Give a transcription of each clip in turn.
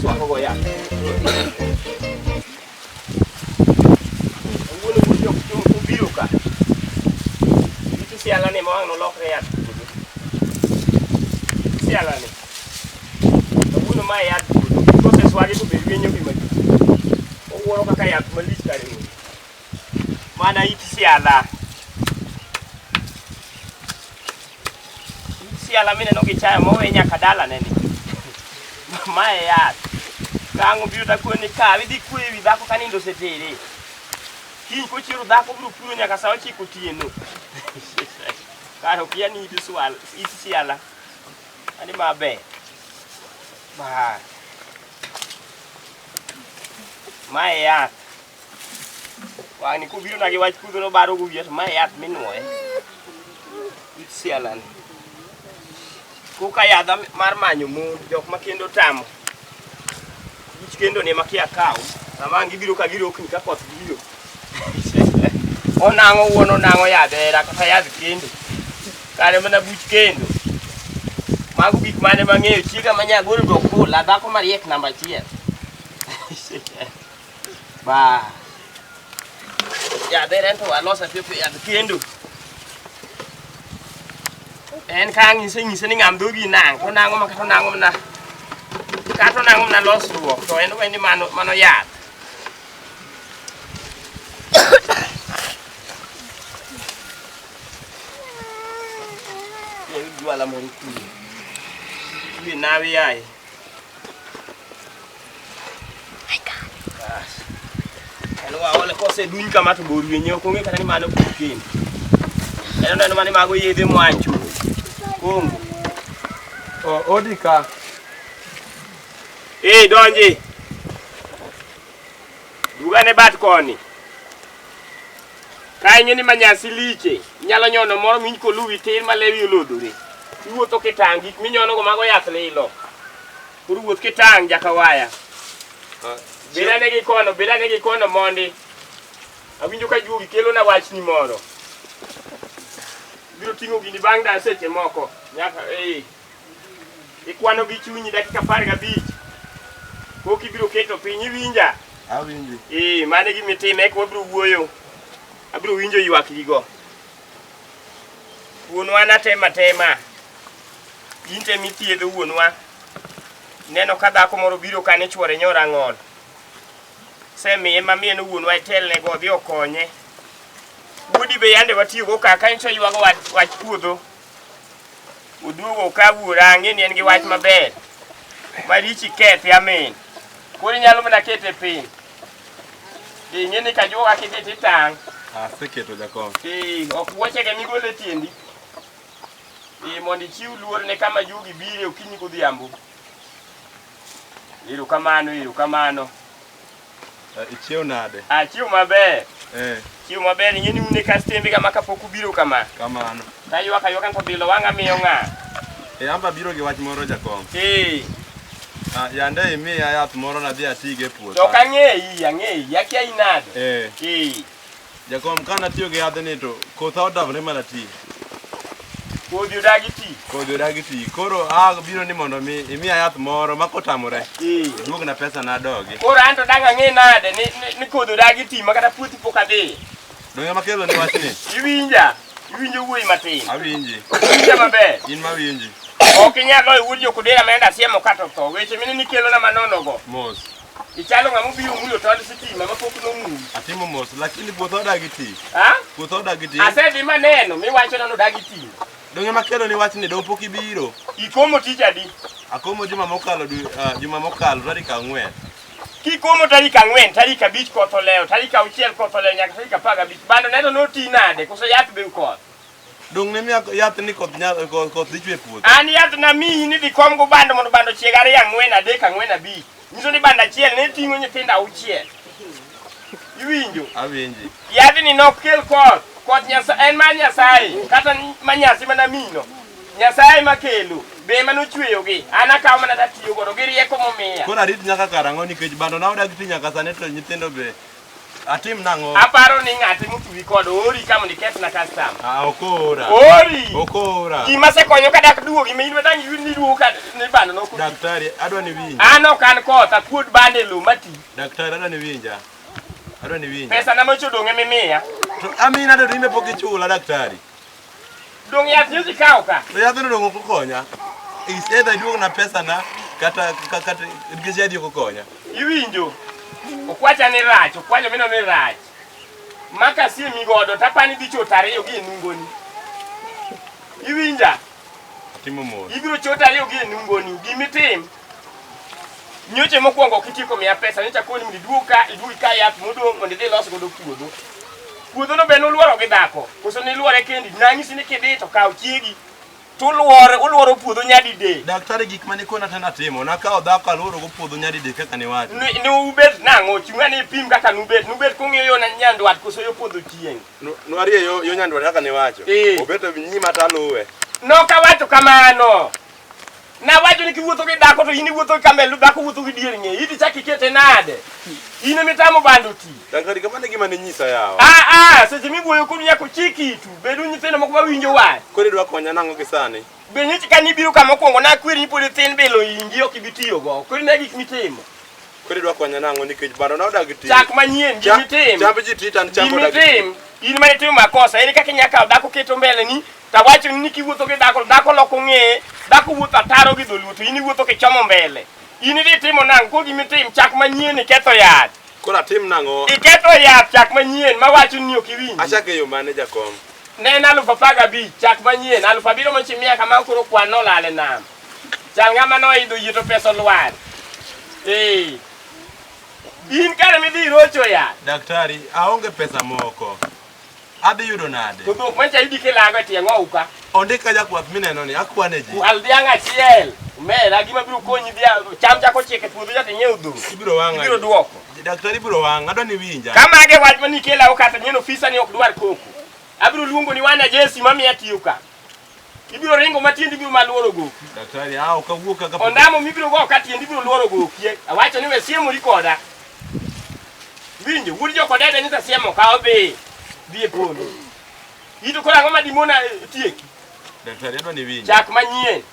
Chwako go yath. Kawuono wuod jok obiro ka. It siala ni ma wang' nolokre yath puodho. Siala ni. Kawuono ma yath puodho. Koseswagi to be rwenyo gi malich. Owuoro kaka yath malich kare ni. Mana it siala. It siala mineno gi chayo mowe nyaka dalane ni. Ma e yath. Ka ang' obiro takoni ni kawe idhi kwe ewi dhako ka nindo osetere. Kiny kochiero dhako biro puro nyaka sa ochiko otieno. Kare okia ni it swal, it siala. Ani ma ber. Ba. Ma e yath. Wang'ni kobiro na gi wach kudho nobaro go wiya to ma e yath minuoye. It siala ni. Koka yadha mar manyo mon, jok ma kendo tamo. Wich kendo ni makia kaw. Sama ang' gibiro ka girokni ka koth biro. Onang'o wuon onang'o yadh hera kata yadh kendo. Kare mana buch kendo. Mago gik mane mang'eyo chiega ma nyagoro to okula dhako mariek namba achiel. Ba. Yadh hera en to walosa piyo piyo yadh kendo. En ka ng'ise ng'ise ni ng'am dhogi nang' to nang'o ma kata nang'o mana kata nang'o mana losruok to en owe ni mano mano yath. Jwala moro kure. Kure nawi yaye. Bas. En waole koseduny kama to bor wiye ok ong'e kata ni mano pur kendo. En oneno mana ni mago yedhe mwacho. Kongo. O, odi ka. Eh, donji. Dugane bat koni. Ka ing'e ni manyasi liche, inyalo nyono moro minj koluwi tir ma lewi olodhore. Iwuotho kitang' gik minyonogo mago yath lilo. Koro wuoth kitang' jakawaya. Bed ane gi kono, bed ane gi kono mondi. Awinjo ka juogi kelona wachni moro. Ibiro ting'o gini bang' da seche moko. Nyaka eh. Ikwano gi chunyi dakika 15. Pok ibiro keto piny iwinja. Awinji. Eh, mano e gima itime eka wabiro wuoyo. Abiro winjo ywak gigo. Wuonwa natema atema. In to ema ithiedho wuonwa. Ineno ka dhako moro biro ka ni chwore nyora ng'ol. Semiye mamiye no wuonwa itelne go odhi okonye. Wuodi be yande watiyogo ka ka nyiso ywago wach, wach puodho. Oduogo ka wuora ang'e ni en gi wach maber. Marichi kethi amin. Koro inyalo mana kete piny. Ing'e ni kajuoga kidhi titang'. Aseketo jakom. Eh, ok wuochege migolo e tiendi. Eh, mondo ichiw luor ne kama juogi bire okinyi godhiambo. Erokamano, erokamano. Eh, Ichiew nade? Ah, chiew maber. Eh, Chiew maber, ing'e ni un e kastembe kama kapok ubiro kama. kamano. Taywak aywaka to bilo wang'a miyo ng'a. Eh, amba biro gi wach moro jakom. Eh, Ah, yande imiya yath moro nadhi atige e to puotha. ok ang'eyi, ang'eyi, akia in nade. Eh, Eh, jakom ka natiyo gi yadhni to kotha otamre mana ti. Kodhi odagi ti. Kodhi odagi ti. Koro a biro ni mondo mi imiya yath moro ma kotamore. Eh. Duogna pesa na adogi. Koro an to dang' ang'e nade ni, ni, ni kodhi odagi ti ma kata puothi pok adhiye. Donge makelo ni wachni? Iwinja? Iwinjo wuoyi matin. Awinji. Iwinja maber. In mawinji. Ok inyal loyo wuod jokodera ma asiemo ka to tho. Weche mine nikelona manono go. Mos. Ichalo ng'ama obiro mulo tond sitima ma pok nomul. Atimo mos, lakini puotha odagi ti. Ha? Puotha odagi ti. Asedhi maneno miwacho na nodagi ti. Donge makelo ni wachni dong pok ibiro. Ikomo tich adi? Akomo juma mokalo dwe, ah, juma mokalo tarik ang'wen. Kikomo tarik ang'wen, tarik abich koth olewo, tarik auchiel koth olewo nyaka tarik apar gabich. Bando ne to noti nade? Koso yath be koth? Dong ne miya yath ni koth nya koth koth dhi chwe e puotha. An yath namiyi ni dhi kom go bando mondo bando ochieg ariyo ang'wen adek ang'wen abich. Nyiso ni bando achiel ne ting'o nyithindo auchiel. Iwinjo? Awinji. Yadhni nok kel koth. Koth Nyasaye en mar Nyasaye kata ma nyasi mana mino. Nyasaye makelo be ema nochweyogi. An akawo mana tatiyo godo gi rieko momiya. Koro arit nyaka karang'o nikech bando na odagi ti nyaka sani to nyithindo be. Atim nang'o? Aparo ni ng'ati moturi kod ori ka mondo ikethna customer. Ah, ok oora. Ori! Ok oora. Gima asekonyo ka dak duogi, ma in ma dang' iyud ni iduogo ka ni bando nok oti. Daktari, adwa ni winja. An ok an koth, akuod bando e lowo mati. Daktari, adwa ni winja. Adwa ni winja. Pesa na mocho dong' ema imiya. To amina to ime pok ichula daktari. Dong' yath nyocha ikawo ka. To yadhno dong' ok okonya. Is either iduokna pesa na kata kata nikech yadhi ok okonya. Iwinjo? Okwacha ni rach, okwacho mino ni rach. Maka siemi godo, tapani dhi chot ariyo gi e nungoni. Iwinja? Timo mos. Ibiro chot ariyo gi e nungoni. Gimitim, nyoche mokwongo ok itieko miya pesa, nyocha akoni mondo iduog ka, iduog ikaw yath modong' mondo idhi ilos godo puodho. Puodhono be nuluoro gi dhako, koso niluore kendi? Nanyisi ni kidhi to kaw chiegi. To uluoro, uluoro puodho nyadidek. Daktari gik mane ikona te natimo. Nakawo dhako aluoro go puodho nyadidek kaka niwacho. Ni nubet nang'o? Chung' ane ipim kaka nubet. Nubet kung'iyo yo nyandwat koso yo podho chieng'? Nwarie yo, yo nyandwat kaka niwacho. Eh. Obet e nyima to aluwe. Nokawacho kamano. Nawacho ni kiwuotho gi dhako to in iwuotho gi kamel, dhako wuotho gi dier ng'eyi. Iti chak ikete nade? In emitamo bando ti. Daktari kamano e gima ninyisa yawa. Ah ah, seche miwuoyo kodu nyaka uchik itu. Bedu nyithindo moko mawinjo wach. Koro idwa konya nang'o gi sani? Be nyocha ka nibiro kama okwongo nakweri ni pod ithin bilo ingi ok ibi tiyogo. Koro ne gik mitimo. Koro idwa konya nang'o nikech bando na odagi ti. Chak manyien gimitim. Chamb ji ti to an chamba odagi ti. Gimitim. In ma itimo makosa, ere kaka inya kawo dhako keto mbele ni tawacho ni kiwuotho gi dhako, dhako loko ng'eye, dhako wuotho ataro gi dholuo to in iwuotho kichomo mbele. In idhi timo nang'o? Koro gimitim chak manyien iketho yath. Koro atim nang'o? Iketho yath chak manyien mawacho ni ok iwinji. Achako e yo mane jakom? Ne en 15,000 chak manyien, 7,000 mochimiya kama koro kwan nolal e nam. Chal ng'ama noidho yie to pesa olwar. Eh. In kare midhi irocho yath. Daktari, aonge pesa moko. Adhi yudo nade? To dhok mancha ayudi kilago e tie ng'owu ka. Ondika jakwath mineno ni akwane ji. Kwal dhiang' achiel. Omera gima biro konyi dhiang' cham chako chiek e puodho cha to inyiew dhok. Ibiro wang'a. Ibiro duoko. Daktari ibiro wang'a, adwa ni iwinja. Kamage wach mani kela kata nyen ofisa ni ok dwar koko. Abiro luongo ni wana jesi mamiya tiyo ka. Ibiro ringo ma tiendi biro maluoro goki. Daktari, a ok awuok kaka Ondamo mibiro go ka tiendi biro luoro goki. Awacho ni we siemori koda. Winjo, wuod jokodede ni siemo ka odhi. Dhi e polo. Ito koro ang'o ma dimona tieki? Daktari, adwa ni iwinja. Chak manyien.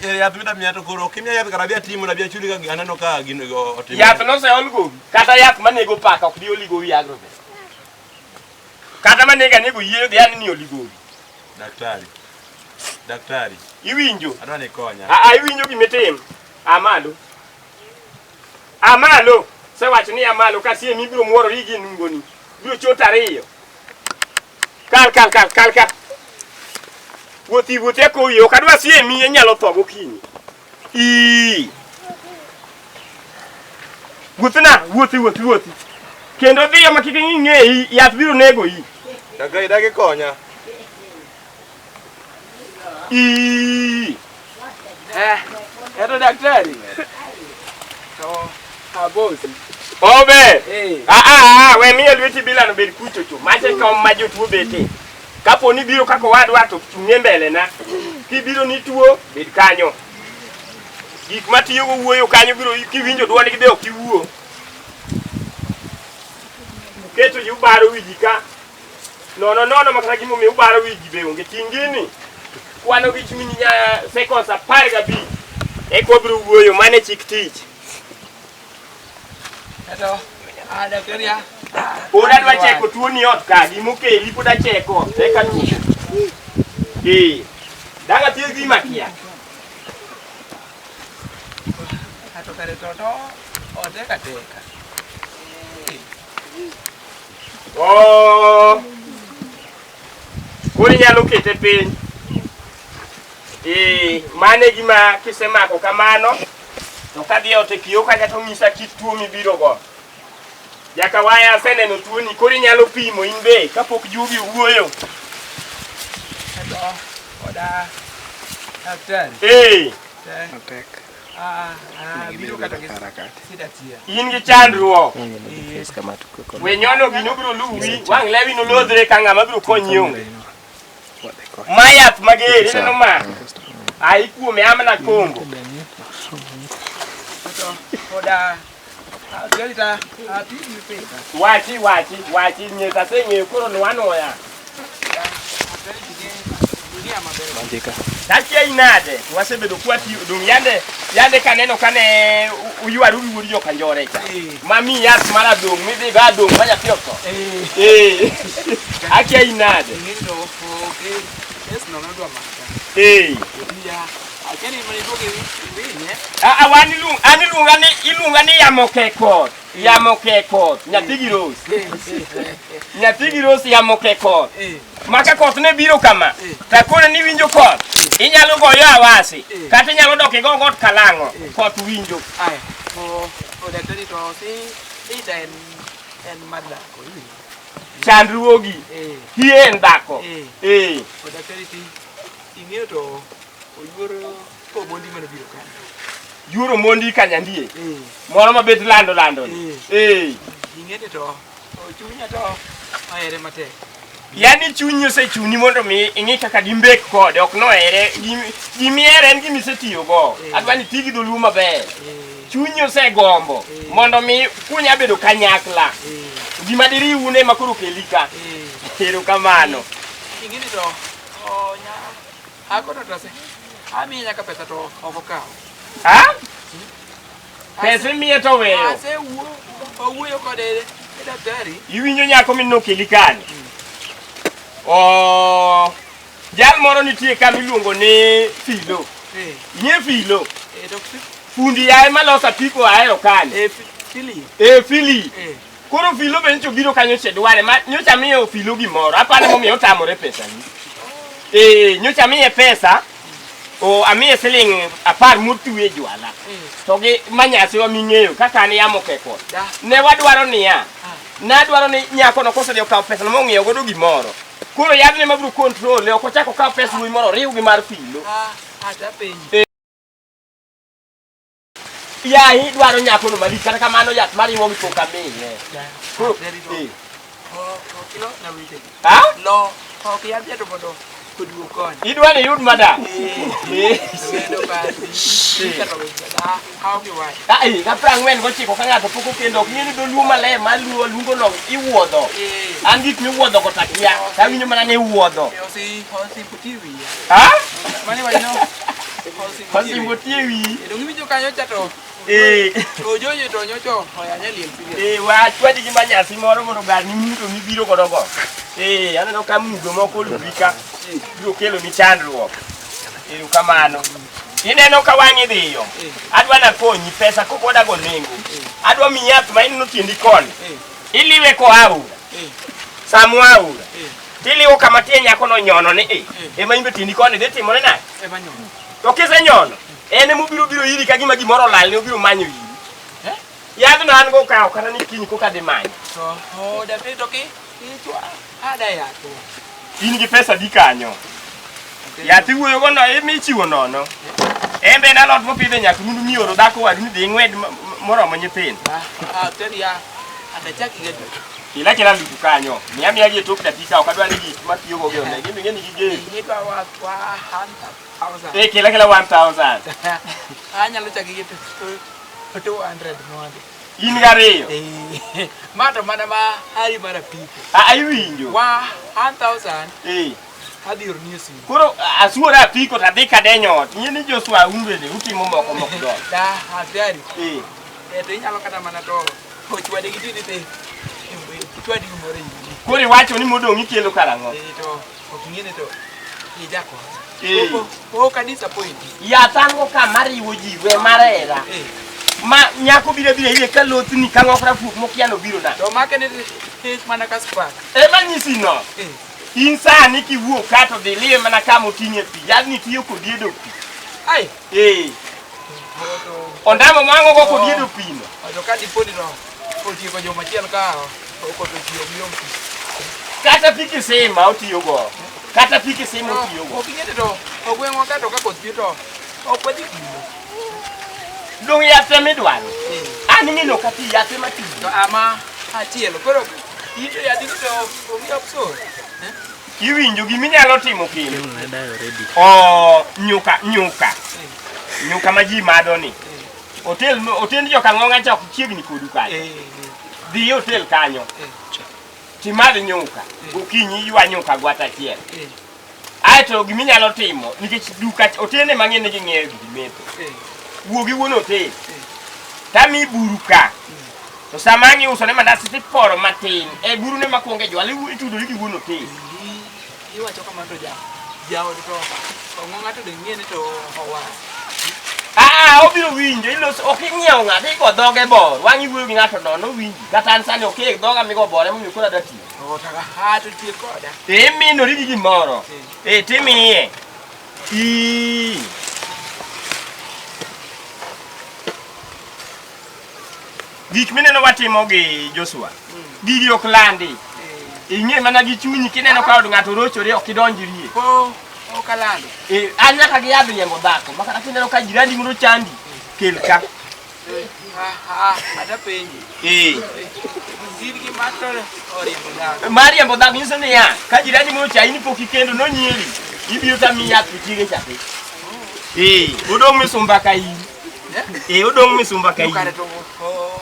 Eh, yath mida miya to koro ok imiya yath kara adhi atimo nabi achuli ka aneno ka gino otimo. Yath noseol gowi. Kata yath manego paka ok di oli gowi agrovet. Kata manego anego yieyo dhi ani ni oli gowi. Daktari. Daktari, Iwinjo? adwa ni ikonya. Aa, iwinjo gimitim. Aa malo. Aa malo. Sewacho ni aa malo ka siem ibiro muorori gi nungoni. Ibiro chot ariyo. Kal kal kal kal kal. Wuothi wuothi akowi ok adwa siemi inyalo tho gokinyi. Ii. Wuothna, wuothi wuothi wuothi. Kendo dhiyo ma kik ing'i ng'eyi, yath biro nego yi. Daktari, dagi konya. Ii. Eh, eto daktari. To abosi. Obe. Eh. Ah ah ah, we miyo lweti bilano bed kucho cho. Mache kom ma jotuo bete. Kapo ni biro kaka owadwa to chung'e mbele na. Kibiro ni tuo, bed kanyo. Gik matiyogo wuoyo kanyo biro kiwinjo dwondgi be ok iwuo. Uketo ji ubaro wi ji ka. Nono nono makata gimomiyo ubaro wi ji be onge. Ting' gini. Kwano gi chuny nya seconds 15. Eka wabiro wuoyo, mano e chik tich. Eto, ah daktari ah. Pod adwa cheko tuoni ot ka, gimokeli pod acheko, eka duogo. Eh, dang' athiedh gima kia. Ato kare to to oteka teka. Oh. Koro inyalo kete piny. Eh, mano e gima kisemako kamano, to kadhi e ot e kio kacha to ng'isa kit tuo mibiro go. Jakawaya aseneno tuoni, koro inyalo pimo in be kapok juogi owuoyo. Eto, oda daktari. Eh, Eh. Ah, ah, biro kata gi sida tia. in gi chandruok. We nyono gino biro luwi, wang' lewi nolodhre ka ng'ama biro konyi onge. Ma yath mager, ineno ma? Ai kuome amna Kongo. Eto, oda Daktari ta apimi pesa. Wachi wachi wachi nyisa aseng'eyo koro nwa nuoya. Daktari tige ing'eya maber. Tachiei nade? Wasebedo kwatiyo dong' yande yande kaneno kane uywaru gi wuod jokanjore cha. Mami yath mar adhong' midhi go adhong' ma nyathi otho. Eh. Akiai nade? Ing'e to oke kes no nodwa maka. Ya akia ni mane duoge winye. Ah, ah, wan iluong an iluonga ni iluonga ni yamo ke koth. Yamo ke koth. Nyathi gi Rose. Nyathi gi Rose yamo ke koth. Maka koth ne biro kama. Takone ni winjo koth. Inyalo goyo awasi. Kata inyalo dok igo got kalang'o. Koth winjo. Aya. O o daktari to si ita en en mar dhako iwinjo. Chandruogi. Hie en dhako. O daktari ti ing'eyo to oyuoro komondi mane obiro kanyo. Yuoro mondi kanyandie. Moro mabet lando lando ni. Ing'e ni to chunya to ohere matek. Yaani chunyi osechuni mondo mi ing'i kaka dimbek kode, ok nohere. Gimihere en gima isetiyogo. Adwa ni ti gi dholuo maber. Chunyi osegombo mondo mi kunya bedo kanyakla. Gima diriwune ema koro keli ka. Erokamano. Ing'e ni to onya akono to ase amiye nyaka pesa to ok okaw. Ha? Pesa imiye to weyo. Ase wuo owuoyo kode e daktari. Iwinjo nyako mineno keli kani? Oh, jal moro nitie ka miluongo ni Filo. Ing'e Filo? To Fundi yaye maloso apiko ahero kani. Fili. Fili. Koro Filo be nyocha obiro kanyo nyocha dware ma nyocha miyo Filo gimoro. Aparo momiyo otamore pesa ni. Nyocha miye pesa. O amiye siling 10 motwe e jwala. To gi manyasi wa ming'eyo kaka an yamo ke koth. Ne wadwaro niya. Nadwaro ni nyako no kosedhi okawo pesa no mong'iewo godo gimoro. Koro yadhne mabiro control ok ochako okaw pes wuoyi moro oriw gi mar Filo. Ata penji. Yayi dwaro nyako no malich kata kamano yath mariwo gi pok amiye. Koro Kilo na wite. Ha? Lo ok yadh to mondo oduog koni. Idwa ni iyud madam? Kendo basi. Kata da how gi wach. Ai, ka 49 ka ng'ato pok okendo ok ng'e ni dholuo maler mar luo luongo no iwuodho. An gik miwuodho go takia. Tawinjo mana ni iwuodho. Osi osi puti wiya. Ha? Mane wachno? Osimbo tie wiyi. Donge iwinjo kanyo cha to Ojojo to nyocho oyanya liel pile. Wachwadi gi manyasi moro mondo ogarni mudho mibiro godo go. Aneno ka mudho moko oluwi ka. Biro kelo ni chandruok. Erokamano. Ineno ka wang'i dhiyo. Adwa nakonyi pesa kok wadago nengo. Adwa miyi yath ma ineno tiendi koni. Iliwe koa aora. Samwa aora. Tiliwo kama tie nyako no nyono ni Ema imbe tiendi koni dhi timore nade? Ema nyono. To kisenyono, en emobiro biro iri ka gima gimoro olal ne obiro manyo iri. Yadhno an go kawo kata ni kiny koka dhi manyo. To o daktari to ki ichwa ada yath. In gi pesa di kanyo. Yath iwuoyo go no emichiwo nono. En be en alot mopidhe nyakrundu mioro dhako wadu ni dhi ing'wed moromo nyithindo. Daktari ya atachaki ga Kila kila lutu kanyo. Miya miya gi e tok dakika ok adwa ni gik matiyogo gi one. Gin ing'e ni gigeno. Idwa wa 1,000. Kila kila 1,000. Anyalo chaki gi 200 mondi. In gariyo. Ma to mana ma hari mar apiko. Ah, iwinjo. 1,000. Adhi orni e simu. Koro asuora apiko to adhi kadenyo ot. Ing'e ni Joshua un bende utimo moko mok donj. Da, atari. To inyalo kata mana to ochwade gi tini te. Chwadi gimoro e iyi. Koro iwacho ni modong' ikelo karang'o? To ok ing'e ni to ijako. Ok a disappoint. Yath an go ka mariwo ji we marera. Ma nyako biro biro ire ka lothni ka ng'ok rafuok mokia no biro nade. To make ni hit mana ka spark. Ema nyisi no. In sani kiwuok ka to dhi liwe mana kama oting'e pi. Yadhni tiyo kod yedo pi. Ai. Ondamo mang'o go kod yedo pi no. To ka dipo ni to otieko joma chiel ka okoto tiyo gi yom pi. Kata pi kisima otiyo go. Kata pi kisima otiyo go. Ok ing'e ni to ogweng'wa ka to ka koth chwe to ok wadhi kuno. Dong' yath ema idwaro. An ing'e ni ok ati yath ema tiyo. To ama achiel koro in to yath ni to onge option. Iwinjo giminyalo timo kendo. O nyuka nyuka. Nyuka ma ji madho ni. Hotel otend jokang'ong'a cha ok chiegni kodu kanyo. Eh, Dhi e hotel kanyo. eh, Timadh nyuka. Gokinyi ywa nyuka gwata achiel. eh, Aeto giminyalo timo nikech duka otende mang'eny nigi ng'eyo gik metho. eh. Wuo gi wuon hotel. Tami buru ka. To sama ang' iuso ne mandas tiporo matin. E buru ne makwongo e jwala itudori gi wuon hotel. Iwacho kamano to jaod to ong'o ng'ato dong' ng'e ni to owa. Ah, obiro winjo iloso ok ing'iewo ng'ato igo dhoge bor wang' iwuoyo gi ng'ato nono owinji kata an sani ok ik dhoga migo bor emomiyo koro adwa tiyo To taka ha to tie koda. to iminori gi gimoro eh timiye Ii. Gik mineno watimo gi Joshua gigi ok landi ing'e mana gi chunyi kineno ka od ng'ato rochore ok idonjrie Po ok alando. Eh, an nyaka gi yadh riembo dhako ma kata kineno ka jirani moro chandi kel ka Ha ha ada penji. Eh. In gi mato oriembo dhako. Mar riembo dhako nyiso niya ka jirani moro chayi ni pok ikendo nonyieri ibiro tamiyi yath to chiege cha thi. Eh, odong' misumba ka in. Eh, odong' misumba ka in. Kare to o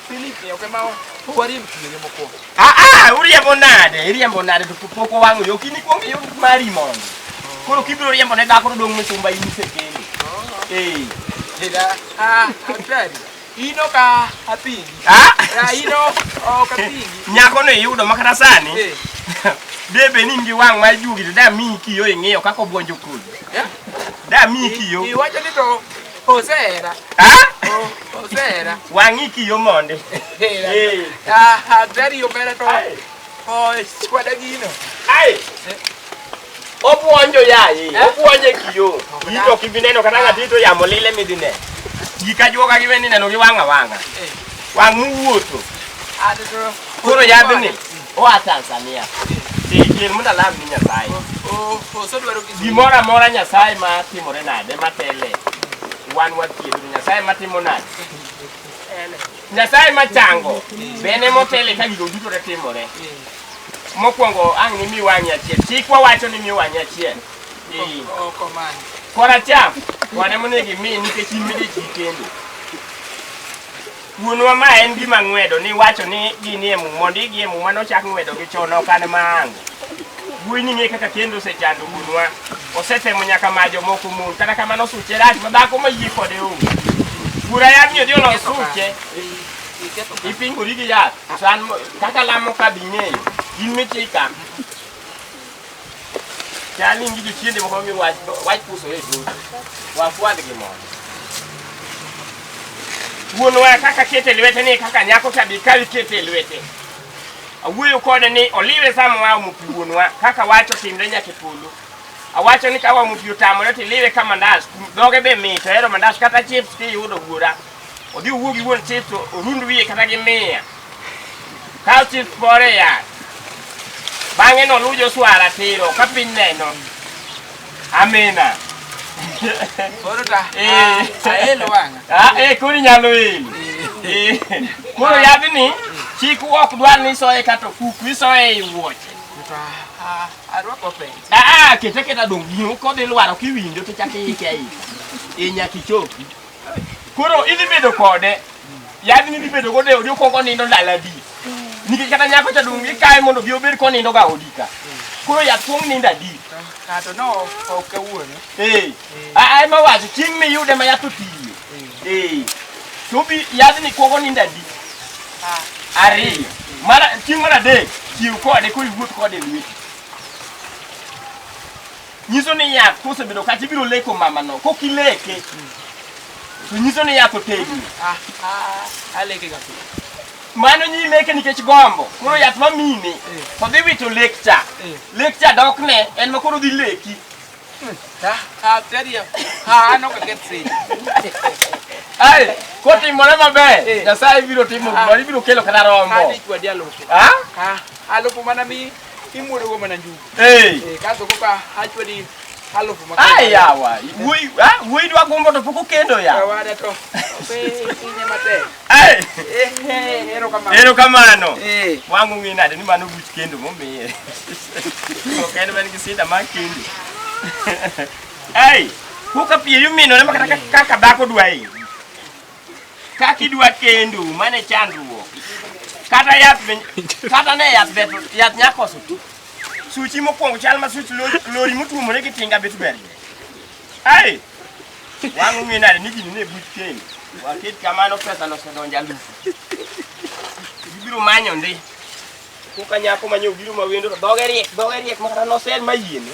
Philip ni ok ema wariemb chiege mokwongo. Ah ah, uriembo nade? Iriembo nade to pok owang'o yo. Ok in ikuong iyud mari mondo. Koro kibiro riembo ne dhako to odong' misumba in isekendo. Eh. Eda ah atari. In ok apingi. Ah? Ah, in ok apingi. Nyako no iyudo ma kata sani. Eh. Debe ni in gi wang' mar juogi to da miyi kiyo ing'iyo kaka obuonjo kodi. Eh? Da miyi kiyo. Iwacho ni to osehera. Ah? Osehera. Wang'i kiyo monde. Eh. Ah, atari omera to Ai. o chwada gino. Ai. Obuonjo yaye, Eh? obuonjo e kiyo. In to ok ibi neno kata ng'ati to yamo lile midhi neno. Gik ajuoga gi weni neno gi wang' awang'a. Eh. Wang' muwuotho. Ah, to Koro yadhni oa Tanzania. Eh, kel mondo alam ni Nyasaye. O osedwaro Kiswahili. Gimoro amora Nyasaye ma timore nade matele. Wan wathiedho Nyasaye matimo nade. Nyasaye machango bene motele ka gigo duto te timore. Mokwongo ang' nimi wang'i achiel. Chikwa wacho ni mi wang'i achiel. Eh. Ok omany. Koracham, wane monego imi nikech in midich gi kendo. Wuonwa ma en gima ng'wedo ni wacho ni gini e muma, mondo igi e muma nochak ng'wedo gi chon ok an ma ango. Wuoyi ni ng'e kaka kendo osechando wuonwa. Osetemo nyaka ma jomoko mon, kata kamano suche rach ma dhako ma yie kode onge. Bura yadhni odhi olos suche, Iketho ka. ipingori gi yath. To an kaka lamo ka bi ng'eyo, in michika. Chal ni in gi jochiende moko mi wach wach pusore e toki. Wafwadh gi mondo. Wuonwa kaka kete lwete ni kaka nyako cha bi kaw ikete e lwete. Awuoyo kode ni oliwe sama waomo pi wuonwa kaka wach otimre nyaka e polo. Awacho ni ka waomo pi otamore to iliwe ka mandas, dhoge be mit, ohero mandas kata chips kiyudo wuora. Odhi owuo gi wuon chips orund wiye kata gi mia. Kaw chips pore e yath. Bang'e noluw Joshua ratiro ka piny neno. Amina. Koro ta Eh. aelo wang'a. Ah, eh, koro inyalo elo. Eh, Koro yadhni chik ok dwar ni isoye kata ofuku, isoye ei wuoche. To arwako pent. Ah, ah, kete keta dong' gino kodhi lwaro kiwinjo to chak iike aika. E nyaka ichopi. Koro idhi bedo kode. Yadhni idhi bedo godo e odi okwongo nindo ndalo adi. Nikech kata nyako cha dong' ikawe mondo obi obed konindo ga odi ka. Koro yath kuong nindo adi. To no ok kawuono. Eh. Ah, ema wacho chieng' miyude ma yath otiyo. Eh. To bi yadhni kuongo nindo adi? Ariyo. Mara chieng' mar adek chiew kode koro iwuoth kode e lweti. Nyiso ni yath kosebedo kacha ibiro leko mamano. Kok ileke to nyiso ni yath otegno. Ah, ah, aleke ga pile. Mano nyi leke nikech gombo. Koro yath mamine to dhi wito lek cha. Lek cha dokne en ma koro dhi leki. Ta ah, tari ah, an ok aketh seche. Ai, kotimore maber, Eh. Nyasaye biro timo gimoro, ibiro kelo kata rombo. Adhi chwadi alufu. Ah? Ah, alufu mana mi imuodo go mana njugu. Eh. Eh, kasto koka achwadi alufu ma. Ai yawa, wuoyi ah, wuoyi dwa gombo to pok okendo ya. Awada to. Be inye matek. Ai, Eh, eh, erokamano. erokamano. Eh. Wang' ong'e nade ni mano buch kendo momiye. Ok en man gi sida mar kendo. Ai, koka pieri ominore ma kata kaka dhako dwa eri. Kaka idwa kendo, mano e chandruok. Kata yath be, kata ne yath ber, to yath nya koso tu. Suchi mokwongo chal ma such lori motuomore gi tinga bet ber. Ai! Wang' ong'e nade ni gini ne buch kendo. Waket kamano pesa no osedonjo alufu. Gibiro manyo ndi. Koka nyako ma nyo biro ma wendo to dhoge riek ma kata noser ma yiene.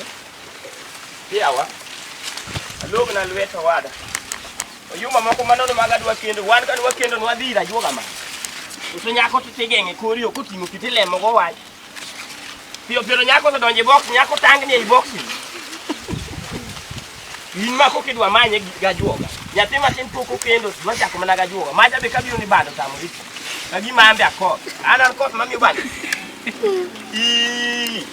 Yawa. Alogna lwet owada. Oyuma moko manono mag adwa kendo, wan ka dwa kendo nwadhi ir ajuoga ma. Koso nyako to tigeng'e kor yo koting'o kite ilemo go wach. Piyo piyo to nyako osedonjo e box, nyako tangni ei box. In ma koka idwa manye gajuoga. Nyathi matin pok okendo dwa chako mana gajuoga. Macha be kabiro ni bando tamori. Ka gima an be akoth. An an koth mamiyo bando. Ii.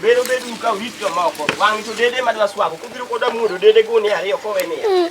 Bedo bedu ka urit jomoko. Wang' to dede madwa swago. Kobiro koda muodo dede gunia ariyo kowe niya.